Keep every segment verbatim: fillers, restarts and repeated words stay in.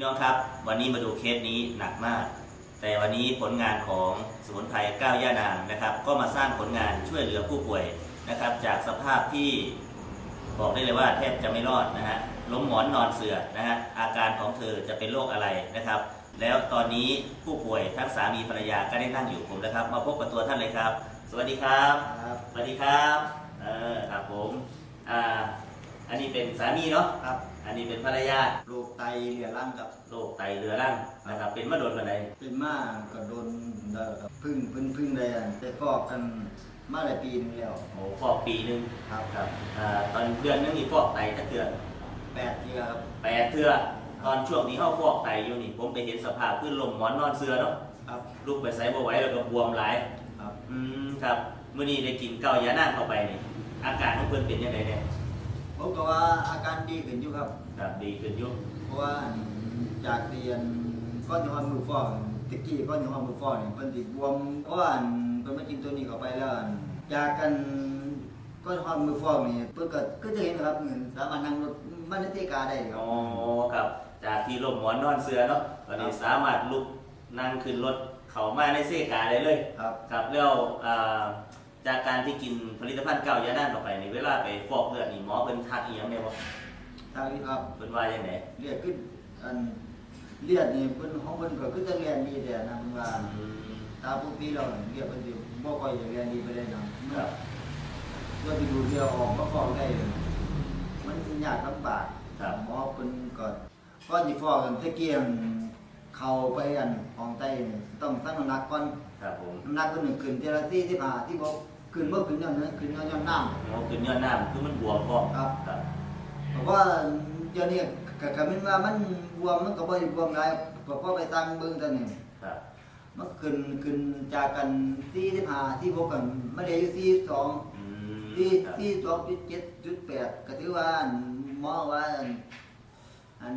พี่น้องครับ วันนี้มาดูเคสนี้หนักมาก แต่วันนี้ผลงานของสมุนไพรก้าวย่านางนะครับ ก็มาสร้างผลงานช่วยเหลือผู้ป่วยนะครับ จากสภาพที่บอกได้เลยว่าแทบจะไม่รอดนะฮะ ล้มหมอนนอนเสื่อนะฮะ อาการของเธอจะเป็นโรคอะไรนะครับ แล้วตอนนี้ผู้ป่วยทั้งสามีภรรยาก็ได้นั่งอยู่ผมแล้วครับ มาพบกับตัวท่านเลยครับ สวัสดีครับ ครับ สวัสดีครับ เออครับผม อ่า อันนี้เป็นสามีเนาะ ครับ อันนี้เป็นภรรยา โรคไตเรื้อรังครับ โรคไตเรื้อรังนะครับ เป็นมาโดนปานใด เป็นมาก็โดนแล้วครับเพึ่งเพึ่งเพึ่งได้ไปฟอกกันมาได้ปีหนึงแล้ว โอ้ฟอกปีหนึ่ง ครับ ครับอ่าตอนเดือนหนึงนี่ฟอกไตจักเทื่อ แปดเทื่อครับ แปดเทื่อ ตอนช่วงที่เฮาฟอกไตอยู่นี่ ผมไปเห็นสภาพคือล้มหมอนนอนเสื่อเนาะ ครับ ลุกไปไสบ่ไหวแล้วก็บวมหลาย ครับ อืมครับมื้อนี้ได้กินก้าวย่านางเข้าไปนี่ อาการของเพิ่นเป็นจังได๋แน่ ผมก็ว่าอาการดีขึ้นอยู่ครับ ครับดีขึ้นอยู่ เพราะว่าจากที่อันก่อนที่ฮอดมือฟอกตะกี้ก่อนที่ฮอดมือฟอกนี่เพิ่นสิบวมเพราะว่าอันเพิ่นมากินตัวนี้เข้าไปแล้วอันจากกันก่อนฮอดมือฟอกนี่เพิ่นก็คือจะเห็นนะครับเหมือนสามารถนั่งรถมาในเซกาได้ครับ อ๋อครับ จากที่ล้มหมอนนอนเสื่อเนาะตอนนี้สามารถลุกนั่งขึ้นรถเข้ามาในเซกาได้เลย ครับ ครับแล้วอ่าจากการที่กินผลิตภัณฑ์ก้าวย่านางเข้าไปนี่เวลาไปฟอกเลือดนี่หมอเพิ่นทักอีหยังแน่บ่ ทางนี้ครับ เพิ่นว่าจังได๋ เลือดขึ้นอันเลือดนี่เพิ่นของเพิ่นก็คือจะแล่นดีแต่นะเพิ่นว่า อืม ตามปกติแล้วเลือดเพิ่นสิบ่ค่อยจะแล่นดีปานใดเนาะ ครับ เพื่อสิดูดเลือดออกมาฟอกได้มันยากลำบาก ครับ หมอเพิ่นก็ก่อนสิฟอกกันตะกี้อันเข้าไปอันห้องไตนี่ต้องชั่งน้ำหนักก่อน ครับผม น้ำหนักเพิ่นขึ้นเทื่อละสี่สิบห้า สิบหก ขึ้นบ่ขึ้นย้อนนั้นขึ้นย้อนน้ำ หมอขึ้นย้อนน้ำคือมันบวมพร้อม ครับ ครับ เพราะว่าเดี๋ยวนี้ก็ก็แม่นว่ามันบวมมันก็บ่ได้บวมหลายก็พอไปชั่งเบิ่งเท่านี้ ครับ มันขึ้นขึ้นจากกันสี่สิบห้า สี่สิบหก กันมาเหลืออยู่สี่สิบสอง อืม สี่ ครับ สี่สิบสองจุดเจ็ดจุดแปด ก็ถือว่าอันหมอว่าอันอัน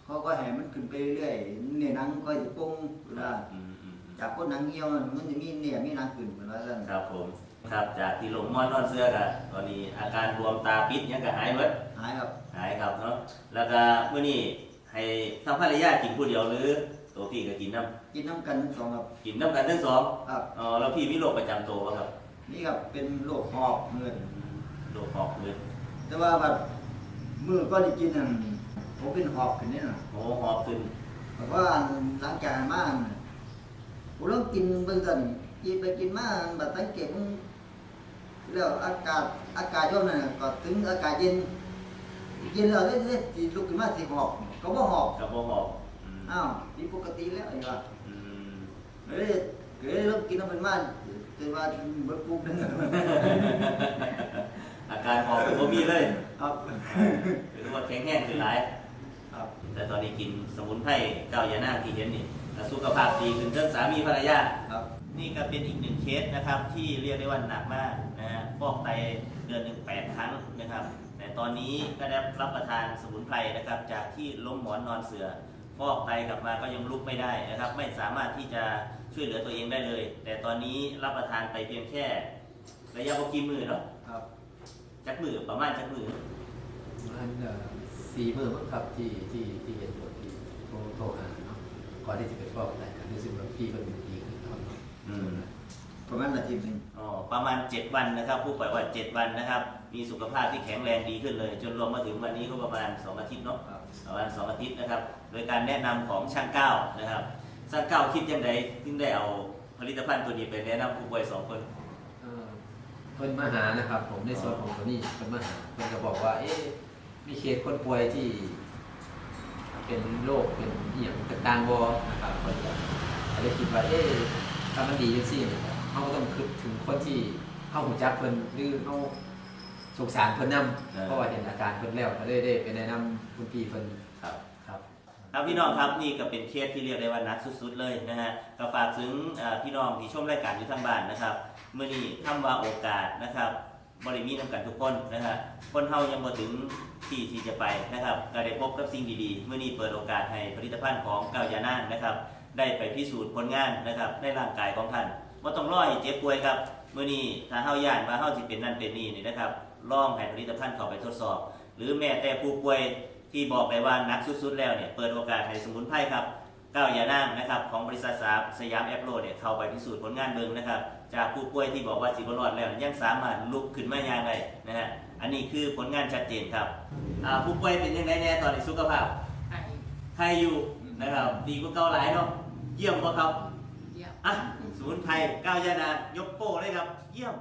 เขาก็ให้มันขึ้นไปเรื่อยๆเนื้อหนังก็จะป่งว่า อืมอืมอืม จากคนหนังเหี่ยวมันจะมีเนื้อมีหนังขึ้นเพิ่นว่าซั่น ครับผมครับจากที่ล้มหมอนนอนเสื่อก็ตอนนี้อาการบวมตาปิดหยังก็หายหมด หายครับ หายครับเนาะแล้วก็มื้อนี้ให้ทางภรรยากินผู้เดียวหรือตัวพี่ก็กินนำ กินนำกันทั้งสองครับ กินนำกันทั้งสอง ครับ อ๋อแล้วพี่มีโรคประจำตัวบ่ครับ นี่ครับเป็นโรคหอบหืด โรคหอบหืด แต่ว่าแบบมื้อก่อนสิกินนั่นผมเป็นหอบขึ้นนี่นะ โอ้หอบขึ้น แต่ว่าหลังจากนั้นมาผมลองกินเบิ่งซั่นกินไปกินมาบัดสังเกตมันแล้วอากาศอากาศช่วงนั้นน่ะก็ถึงอากาศเย็น เย็นแล้วเด้สิลุกขึ้นมาสิหอบก็บ่หอบ ก็บ่หอบอืม อ้าวผิดปกติแล้วไอ้ว่า อืม เอ้ยเอ้ยลองกินน้ำมันมาจนว่าเบิดปุ๊บนึง อาการหอบก็บ่มีเลย ครับ ถือว่าแข็งแรงขึ้นหลาย ครับ แต่ตอนนี้กินสมุนไพรก้าวย่านางที่เห็นนี่ก็สุขภาพดีขึ้นทั้งสามีภรรยา ครับ นี่ก็เป็นอีกหนึ่งเคสนะครับที่เรียกได้ว่าหนักมากนะฮะฟอกไตเดือนหนึ่งแปดครั้งนะครับ แต่ตอนนี้ก็ได้รับประทานสมุนไพรนะครับจากที่ล้มหมอนนอนเสื่อ ฟอกไตกลับมาก็ยังลุกไม่ได้นะครับ ไม่สามารถที่จะช่วยเหลือตัวเองได้เลย แต่ตอนนี้รับประทานไปเพียงแค่ระยะบ่กี่มื้อเนาะ ครับ จักมื้อประมาณจักมื้อ ประมาณเอ่อสี่มื้อมั้งครับที่ที่ที่เห็นผลที่โทรโทรหาเนาะก่อนที่จะไปฟอกไตครับรู้สึกว่าพี่เป็นดีขึ้นครับ อืม ประมาณอาทิตย์หนึ่ง อ๋อประมาณ 7 วันนะครับ ผู้ป่วยว่า 7 วันนะครับ มีสุขภาพที่แข็งแรงดีขึ้นเลย จนรวมมาถึงวันนี้ก็ประมาณ 2 อาทิตย์เนาะ ครับ ประมาณ 2 อาทิตย์นะครับ โดยการแนะนำของช่างก้าวนะครับ ช่างก้าวคิดจังไดจึงได้เอาผลิตภัณฑ์ตัวนี้ไปแนะนำผู้ป่วยสองคน เอ่อเพิ่นมาหานะครับผมในส่วนของตัวนี้เพิ่นมาหาเพิ่นก็บอกว่าเอ๊ะมีเคสคนป่วยที่ เป็นโรคเป็นอหย่างต่างๆบ่นะครับเพิ่นก็ก็เลยคิดว่าเอ๊ะถ้ามันดีจังซี่เนี่ยเฮาก็ต้องคิดถึงคนที่เฮารู้จักเพิ่นหรือเฮาสงสารเพิ่นนำ เออ เพราะว่าเห็นอาการเพิ่นแล้วก็เลยได้ไปแนะนำคุณพี่เพิ่น ครับ ครับ ครับพี่น้องครับนี่ก็เป็นเคสที่เรียกได้ว่าหนักสุดๆเลยนะฮะก็ฝากถึงเอ่อพี่น้องที่ชมรายการอยู่ทางบ้านนะครับมื้อนี้คำว่าโอกาสนะครับบ่ได้มีนำกันทุกคนนะฮะคนเฮายังบ่ถึงที่ที่จะไปนะครับก็ได้พบกับสิ่งดีๆมื้อนี้เปิดโอกาสให้ผลิตภัณฑ์ของก้าวย่านางนะครับ ได้ไปพิสูจน์ผลงานนะครับในร่างกายของท่านบ่ต้องรอให้เจ็บป่วยครับมื้อนี้ถ้าเฮาย้านว่าเฮาสิเป็นนั่นเป็นนี่นี่นะครับลองให้ผลิตภัณฑ์เข้าไปทดสอบ หรือแม้แต่ผู้ป่วย ที่บอกได้ว่าหนักสุดๆแล้วเนี่ย เปิดโอกาสให้สมุนไพรครับ ก้าวยานางนะครับ ของบริษัทสยามแอปโรเนี่ย เข้าไปพิสูจน์ผลงานเบิ่งนะครับ จากผู้ป่วยที่บอกว่าสิบ่รอดแล้ว ยังสามารถลุกขึ้นมาย่างได้นะฮะ อันนี้คือผลงานชัดเจนครับ อ่า ผู้ป่วยเป็นยังไงแน่ตอนนี้สุขภาพ ไข่ ไข้อยู่นะครับ ดีกว่าเก่าหลายเนาะ เยี่ยมบ่ครับ เยี่ยม อ่ะ สมุนไพรก้าวยานาง ยกโป้เลยครับ เยี่ยม